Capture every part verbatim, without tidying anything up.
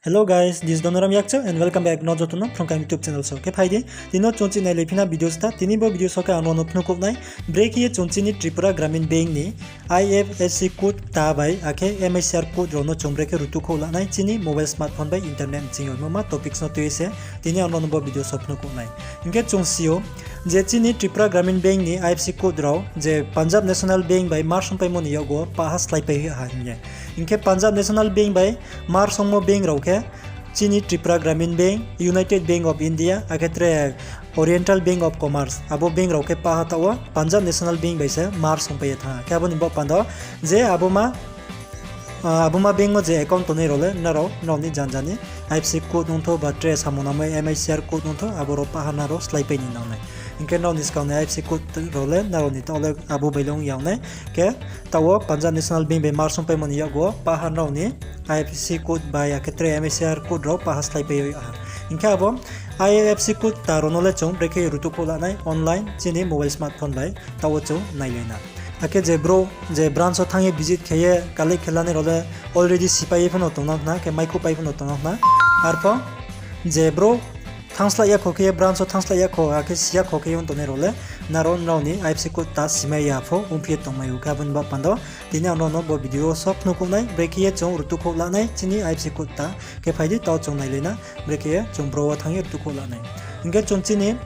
Hello guys, this is Donoram Yakcho and welcome back no joto no Phrungkang YouTube channel so. Khe phai di, tini no chung chih nailai phina video sta, tini bo video so khe ang no no phnuh khouh nai, brekhe ye chung chini Tripura Gramin Bank ni I F S C code ta bai, akhe M I C R code rao no chung brekhe rutuh khouh lanai, chini mobile smartphone bai internet ni ching yo, ma topics no tui ye se, tini ang no no bo video so phnuh khouh nai. Hing khe chung si ou, je chini Tripura Gramin Bank ni I F S C code rao, je Punjab National Bank bai merge ongpaimo ni yakgu wo paha slái pai ha hing ye. Hing khe Punjab National Bank bai merge ongmo bank rao khe, chini Tripura Gramin Bank, United Bank of India, akhe tre Oriental Bank of Commerce, abo bank rao khe paha taoh wo Punjab National Bank bai se merge ongpai ye thanng ha. Khe abo ni baoh panda wo, je abo ma, ah, abo ma bank wo je account tongnai rao le, nrao, nrao ni janja ni I F S C code ongthou ba tre samung nangmo M I C R code ongthou, abo rao paha nrao slái pai ni nang nai. Hing khe nrao ni skang ni I F S C code rao le, nrao ni taoh le abo bai le ong ya nai. Khe taoh wo Punjab National Bank bai merge ongpaimo ni yakgu wo paha nrao ni I F S C code bai, akhe tre M I C R code rao paha slái pai ye ha. Hing khe abo I F S C code ta rao no le chung brekhe rutuh khouh lanai online chini mobile smartphone bai, taoh wo chung nailai na. Akhe je brouh, je branch wo thanng ye visit khe ye collect khe lanai rao le already sipai ye pho no tongnang khna, khe maikhouhpai pho no tongnang khna. Arpho je brouh thanngslái ya kho khe ye branch wo thanngslái ya kho, akhe si ya kho khe ye ong tongnai rao le, nrao, nrao ni I F S C code ta simai ya pho ongphi ye tongmai ou. Khe abo ni baoh panda wo, tini ang no no bo video so phnuh khouh nai, brekhe ye chung rutuh khouh lanai chini I F S C code ta, khe phai di taoh chung nailai na, brekhe ye chung bro wo thanng ye rutuh khouh lanai. Hing khe chung chini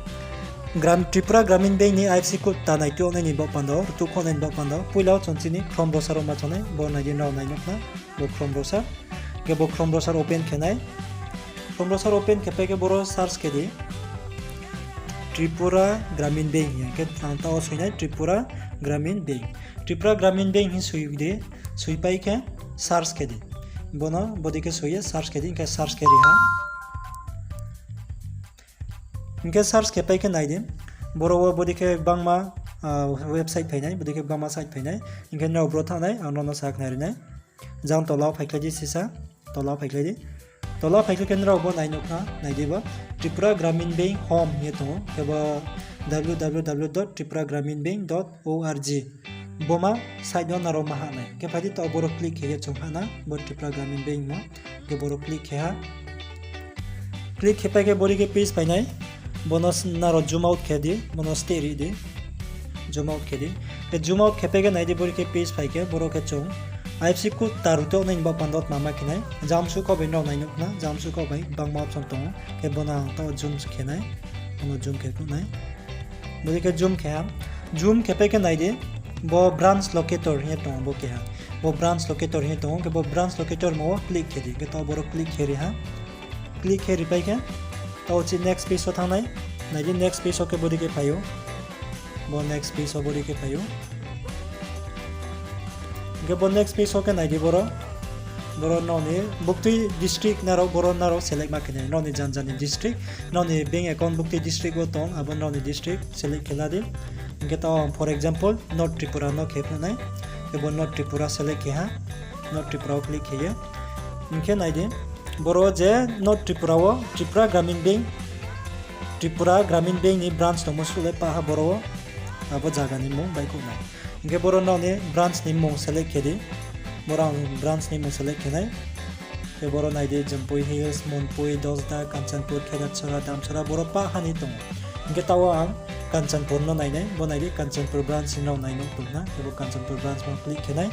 Gram-, Tripura Gramin Bank ni I F S C code ta naituh nai ni baoh panda wo, rutuh khouh nai ni baoh panda wo, poila wo chung chini Chrome browser wo ma chong nai, bo nai di nrao nai nuh khna, bo Chrome browser. Khe bo Chrome browser open khe nai. Chrome browser open khe pai khe boro search khe di Tripura Gramin Bank hing ye. Khe ang taoh wo soi nai Tripura Gramin Bank. Tripura Gramin Bank hing soi di, soi pai khe search khe di. Bono bodei khe soi ye search khe di, hing khe search khe ri ha. Hing khe search khe pai khe nai di. Boro wo bodei khe gbangma, ah, website phai nai, bodei khe gbangma site phai nai. Hing khe nrao bro thanng nai, ang nrao no sa khnari nai. Jang tola wo phaikhlai di sisa, tola wo phaikhlai di. Tola wo phaikhlai khe nrao bo nai nuh khna, nai di bo. Tripura Gramin Bank Home hing ye tong ou, khe bo W W W dot tripura gramin bank dot org. Bo ma site no nrao ma hah nai. Khe phai di taoh boro click khe ye chung hah na, bo Tripura Gramin Bank mo. Khe boro click khe ha. Click khe pai khe bodei khe page phai nai. Bono s-, nrao zoom out khe di, bono steh ri di. Zoom out khe di. Khe zoom out khe pai khe nai di bodei khe page phai khe boro khe chung I F S C code ta rutuh nai ni baoh panda wo tma ma khe nai. Jamsuh kau bai nrao nai nuh khna, jamsuh kau bai gbangma option tong ou. Khe bono ang taoh zoom khe nai. Bono zoom khe nuh nai. Bodei khe zoom khe ha. Zoom khe pai khe nai di. Bo branch locator hing ye tong ou, bo keha. Bo branch locator hing ye tong ou, khe bo branch locator mo wo click khe di. Khe taoh boro click khe ri ha. Click khe ri pai khe, taoh chih next page wo thanng nai. Nai di next page wo khe bodei khe phai ou. Bo next page wo bodei khe phai ou. Hing khe bo next page wo khe nai di boro. Boro nrao ni buktui district nrao, boro nrao select ma khe nai. Nrao ni janja ni district, nrao ni bank account buktui district wo tong, abo nrao ni district select khe la di. Hing khe taoh ang for example North Tripura no khe phnuh nai. Khe bo North Tripura select khe ha. North Tripura wo click khe ye. Hing khe nai di. Boro je North Tripura wo Tripura Gramin Bank, Tripura Gramin Bank ni branch tongmo suh le paha boro wo. Abo zaga ni mmung baihkhouh nai. Hing khe boro nrao ni branch ni mmung select khe di. Boro ang branch ni mmung select khe nai. Khe boro nai di Jampui Hills, Monpui, Dosda, Kanchanpur, Khedatsora, Damsora, boro paha ni tong ou. Hing khe taoh wo ang Kanchanpur no nai nai, bo nai di Kanchanpur branch hing nrao nai nuh tong na, khe bo Kanchanpur branch mo click khe nai.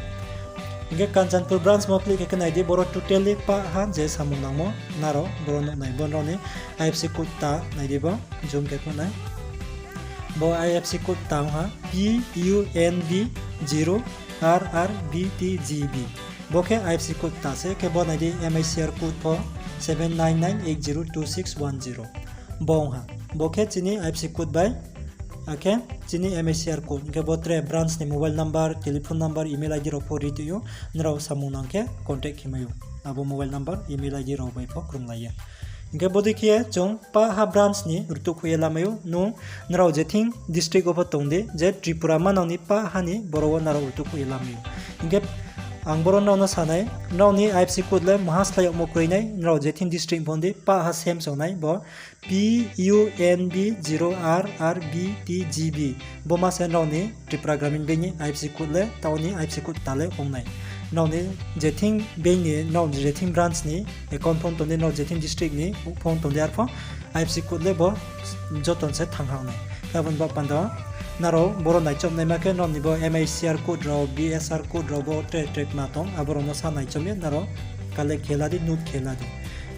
Hing khe Kanchanpur branch mo click khe khe nai di, boro totally paha je samung nangmo nrao boro nuh nai, bo nrao ni I F S C code ta nai di bo, zoom khe nuh nai. Bo I F S C code ta ong ha, P U N B zero R R B T G B. Bo khe I F S C code ta se, khe bo nai di M I C R code pho seven nine nine eight zero two six one zero. Bo ong ha. Bo khe chini I F S C code bai, akhe chini M I C R code. Hing khe bo tre branch ni mobile number, telephone number, email I D rao pho ri tong ou. Nrao samung nang khe contact khe mai ou. Abo mobile number, email I D rao bai pho krunglai ye. Hing khe bodei khe chung paha branch ni rutuh khouh ye lamai ou. Nung nrao je thing district wo pho tong di, je Tripura manang ni paha ni boro wo nrao rutuh khouh ye lamai ou. Hing khe ang boro nrao no sa nai, nrao ni I F S C code le maha slái yagmo kroi nai, nrao je thing district pho di, paha same song nai bo P U N B zero R R B T G B. Bo ma se nrao ni Tripura Gramin Bank ni I F S C code le, taoh ni I F S C code ta le ong nai. nrao ni je thing bank ni, nrao je thing branch ni account pho tong di, nrao je thing district ni pho tong di, arpho I F S C code le bo joto se thanng ha nai. Abo ni baoh panda nrao boro naichom naima khe nrao ni bo M I C R code rao, B S R code rao bo tre tre kma tong, abo rao no sa naichom ye nrao collect khe la di, note khe la di.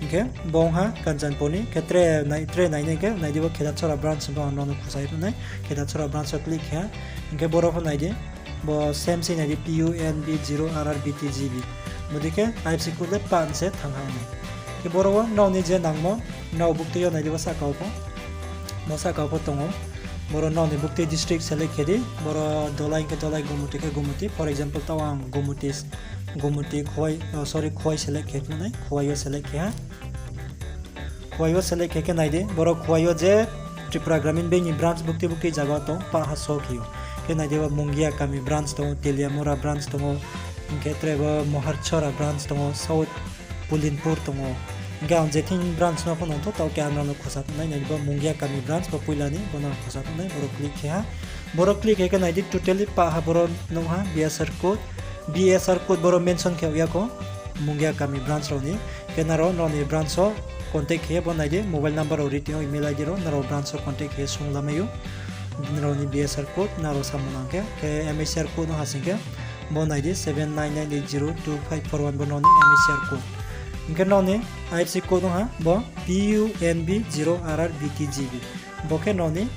Hing khe bo ong ha Kanchanpur ni, khe tre nai, tre nai nai khe nai di bo Khedacherra branch bo ang nrao no khusa ye pho nai, Khedacherra branch wo click khe ha. Hing khe boro pho nai di, bo same se nai di P U N B zero R R B T G B. Bodei khe I F S C code le pan se thanng ha nai. Khe boro wo nrao ni je nangmo, nrao buktui yo nai di bo sahka wo pho. Bo sahka wo pho tong ou. Boro nrao ni buktui district select khe di. Boro Dholai hing khe Dholai, Gomoti khe Gomoti. For example, taoh ang Gomoti, Gomoti, Khowai, oh, sorry, Khowai select khe nai, Khowai yo select khe ha. Khowai yo select khe khe nai di, boro Khowai yo je Tripura Gramin Bank ni branch buktui buktui zaga tong, pah ha so khe ou. Khe nai di bo Mungiakami branch tong ou, Teliamura branch tong ou, hing khe tre bo Moharchora branch tong ou, South Pulinpur tong ou. Hing khe ang je thing branch no pho nung tho, taoh khe ang nrao no khusa tongnai, nai di bo Mungiakami branch bo poila ni, bo no khusa tongnai, boro click khe ha. Boro click khe khe nai di totally pah ha boro nuh ha B S R code, B S R code boro mention khe ya kho, Mungiakami branch rao ni. Khe nrao nrao ni branch wo contact khe ye bo nai di, mobile number rao ri tong ou, email I D rao, nrao branch wo contact khe ye sung lamai ou. Nrao ni B S R code nrao samung nang khe, khe M I C R code no ha sing khe, bo nai di seven nine nine eight zero two five four one bo nrao ni M I C R code. Hing khe nrao ni I F S C code no ha bo P U N B zero R R B T G B. Bo khe nrao ni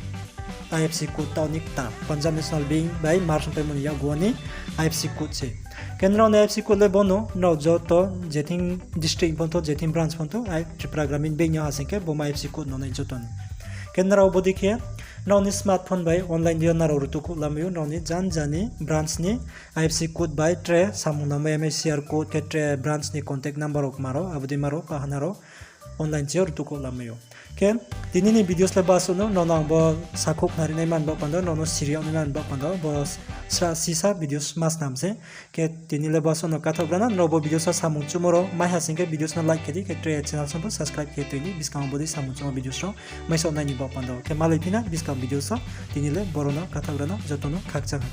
I F S C code taoh ni kta, Punjab National Bank bai merge ongpaimo ni yakgu wo ni I F S C code se. Khe nrao ni I F S C code le bo no, nrao joto je thing district pho tho, je thing branch pho tho, Tripura Gramin Bank ni ha sing khe bo ma I F S C code no nai joto ni. Khe nrao bodei khe nrao ni smartphone bai online yo nrao rutukhouh lamai ou, nrao ni jan jani branch ni I F S C code bai tre samung nangmo M I C R code khe tre branch ni contact number rao kma rao, abo dei ma rao pah ha nrao online chi yo rutukhouh lamai ou. Khe tini ni videos le basuh no, nrao no ang bo sakhouh khnari nai man baoh panda, nrao no siri yag nai man baoh panda, bo sra sisa videos ma snam se. Khe tini le basuh no kathaoh gra na, nrao bo videos wo samung chumo rao mai ha sing khe videos no like khe di, khe tre channel song pho subscribe khe tui di, buskang wo bodei samung chumo videos rao mai saoh nai ni baoh panda. Khe malai phi na buskang videos wo, tini le boro no kathaoh gra na, joto no khakchang ha.